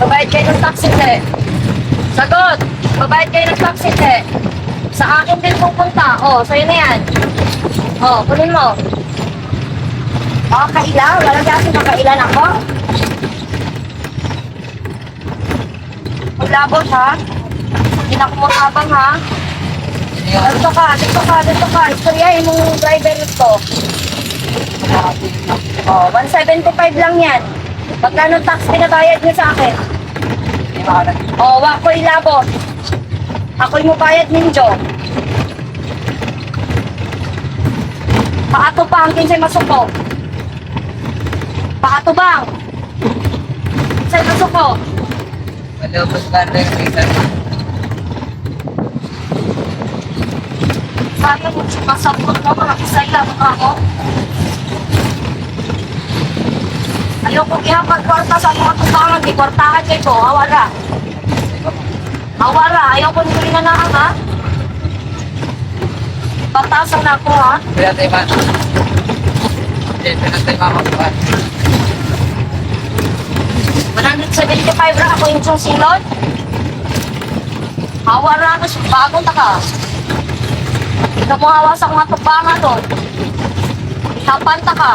Babayad kayo ng tax, hindi? Sagot! Babayad kayo ng tax, hindi? Sa akin din pupunta. Oh, sa'yo na yan. Oh, kunin mo. Makakaila? Walang kasi makailan ako. Maglabot ha. Hindi na ako matabang ha. Dito ka, dito ka, dito ka. Istoryahin mong driver nito. Oh, 175 lang yan. Magkano tax pinabayad niyo sa akin? Oh, wa ko ilabot. Ako'y mubayad ninyo. Paato pa ang kinsay masuko. Paato bang? Kinsay masuko. Malubos ba rin yung Sabi mo, masabot mo, mga kisaya, mga ako. Ayoko ihapag kwarta sa mga tubangan, di kwartahan kay ko, awara. Awara, ayoko nyo rin na ha? Batasan na ako ha? Wala tayo ma. Hindi, wala tayo makakuha. 175 ra ako yung silon. Awara ako, bagong taka. Ikaw mo hawa sa mga tubangan doon. Ihapan ta ka.